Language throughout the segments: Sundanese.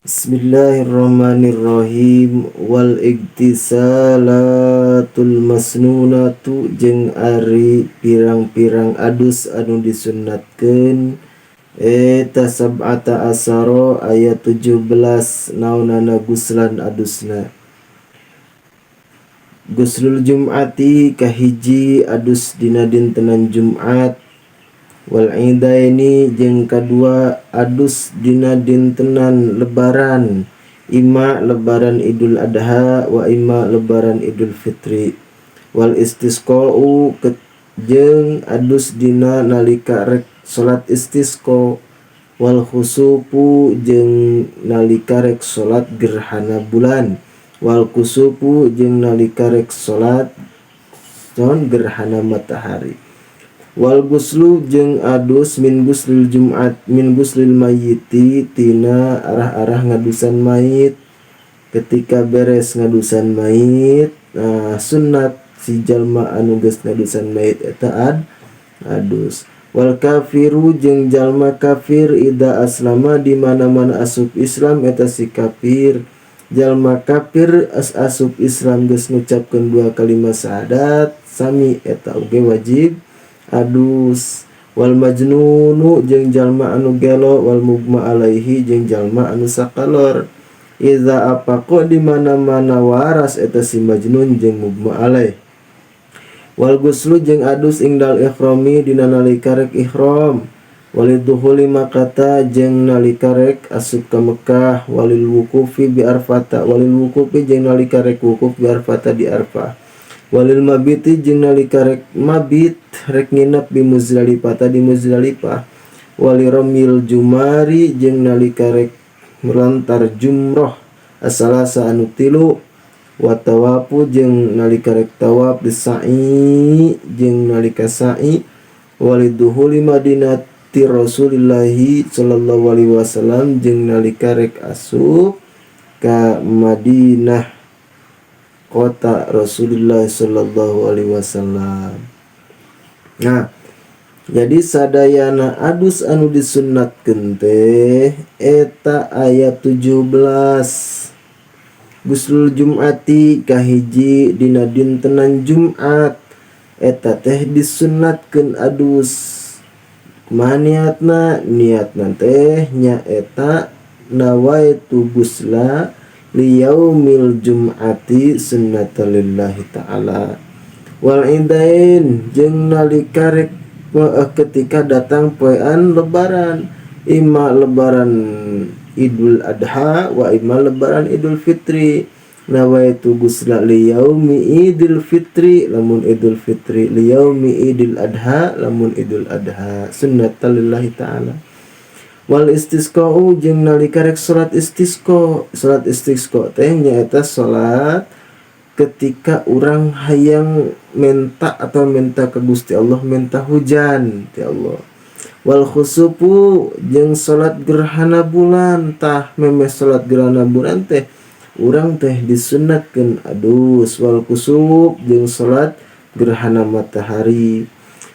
Bismillahirrahmanirrahim. Wal igtisalatul masnunatu jeung ari pirang-pirang adus anu disunnatkeun eta sab'ata asara aya 17 naonana guslan adusna. Guslul Jum'ati kahiji adus dina dintenan Jumat, wal idaini jeung kadua adus dina dintenan lebaran, ima lebaran Idul Adha wa ima lebaran Idul Fitri, wal istisqa'u jeung adus dina nalika rek salat istisqa, wal khusufu jeung nalika rek salat gerhana bulan, wal kusufu jeung nalika rek salat gerhana matahari, wal guslu jeung adus min guslil Jumat min guslil mayyiti tina arah-arah ngadusan mayit. Ketika beres ngadusan mayit, nah, sunat si jalma anu geus ngadusan mayit eta adus. Wal kafiru jeung jalma kafir ida aslama di mana-mana asup Islam eta si kafir. Jalma kafir asup Islam geus ngucapkeun dua kalimat syahadat, sami eta oge wajib adus. Wal majnunu jeung jalma anu gelo, wal mugma alaihi jeung jalma anu sakalor iza apaqa di mana-mana waras eta si majnun jeung mugma alaih. Wal guslu jeung adus ingdal ihrami dina nalika rek ihram, walidukhuli Makkata jeung nalika rek asup ka Mekah, walil wuqufi bi Arfata, walil wuqufi jeung nalika rek wukuf bi Arfata di Arfah, walil mabiti jeung nalika rek mabit rek nginep bi Muzdalifah di Muzdalifah, wali ramyil jumari jeung nalika rek melontar jumroh asalasa anu tilu, wa tawafu jeung nalika rek tawaf disa'i jeung nalika sa'i, waliduhuli madinati Rasulillahi sallallahu alaihi wasallam jeung nalika rek asup ka Madinah, kota Rasulullah sallallahu alaihi wasallam. Nah, jadi sadayana adus anu disunnatkeun teh eta aya 17. Guslul Jum'ati kahiji dina dintenan Jumat eta teh disunnatkeun adus. Kumaha niatna? Niatna teh nyaeta nawaitu gusla liyaumil jum'ati sunnatan lillahi ta'ala. Wal idain jeung nalika rek ketika datang poean lebaran, ima lebaran Idul Adha wa ima lebaran Idul Fitri, nawaitu gusla liyaumi Idul Fitri lamun Idul Fitri, liyaumi Idul Adha lamun Idul Adha sunnatan lillahi ta'ala. Wal istisqa'u jeung nalika rek salat istisqa. Salat istisqa teh nyaeta salat ketika urang hayang menta atau minta ke Gusti Allah, minta hujan ti Allah. Wal khusufu jeung salat gerhana bulan. Tah, memeh salat gerhana bulan teh urang teh disunatkeun adus. Wal kusuf jeung salat gerhana matahari.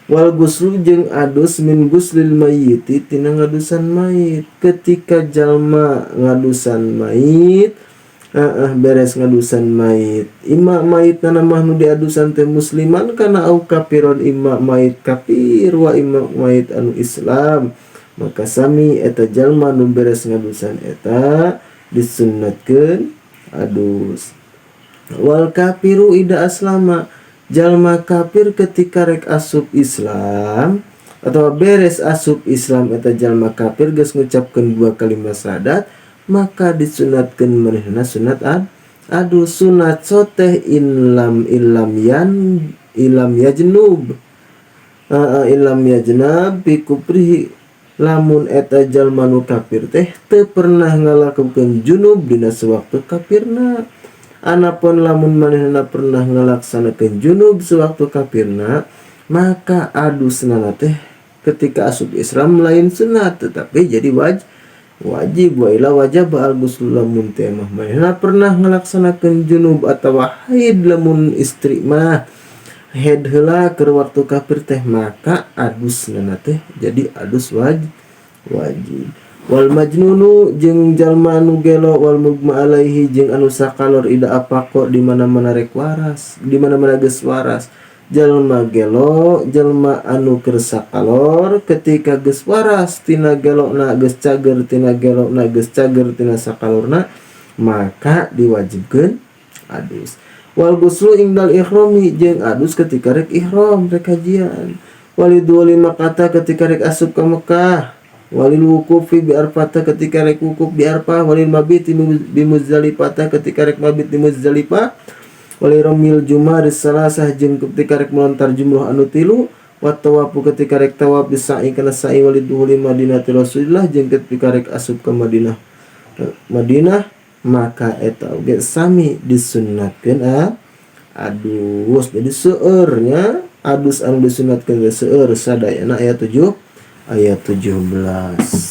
Wal guslu jeung adus min guslil mayyiti tina ngadusan mayit. Ketika jalma ngadusan mayit, beres ngadusan mayit, ima mayit mah nu diadusan teh musliman kana au kafiron, ima mayit kafir wa ima mayit anu Islam, maka sami eta jalma nu beres ngadusan eta disunnatkeun adus. Wal kafiru ida aslama, jalma kafir ketika rek asup Islam atau beres asup Islam eta jalma kafir geus ngucapkeun dua kalimat syahadat, maka disunatkeun manehna sunat adus. Sunat soteh inlam ilam yan ilam yajnub, ilam yajnab bi kufrihi, lamun eta jalma nu kafir teh teu pernah ngalakukeun junub dina sewaktu kafirna. Anapun lamun manehna pernah ngalaksanakeun junub sewaktu kafirna, maka adusna teh ketika asup Islam lain sunat tetapi jadi wajib. Wa ila wajib al ghuslu lamun teh mah manehna pernah ngalaksanakeun junub atawa haid, lamun istri mah haid heula keur waktu kafir teh, maka adusna teh jadi adus wajib. Wal majnunu jeung jalma anu gelo wal mugma alaihi jeung anu sakalor ida afaqa di mana-mana rek waras, di mana-mana geus waras. Jalma gelo, jalma anu keur sakalor ketika geus waras tina gelona, geus cager tina gelona, geus cager tina sakalorna, maka diwajibkeun adus. Wal guslu indal ihrami jeung adus ketika rek ihram, rek hajian. Waliduli Makkata ketika rek asup ka Mekah. Walil wuqufi bi Arfata ketika rek wukuf di Arfah. Walil mabiti bi Muzdalifata ketika rek mabit di Muzdalifah. Wali ramyil jumaris salasah jeung ketika rek melontar jumroh anu tilu. Wa tawafu ketika rek tawaf bisa'i kana sa'i. Walidukhuli Madinati Rasulillah jeung ketika rek asup ka Madinah Madinah, maka eta oge sami disunnatkeun adus. Jadi seueur nya adus anu disunatkeun, seueur sadayana aya 7, aya 17.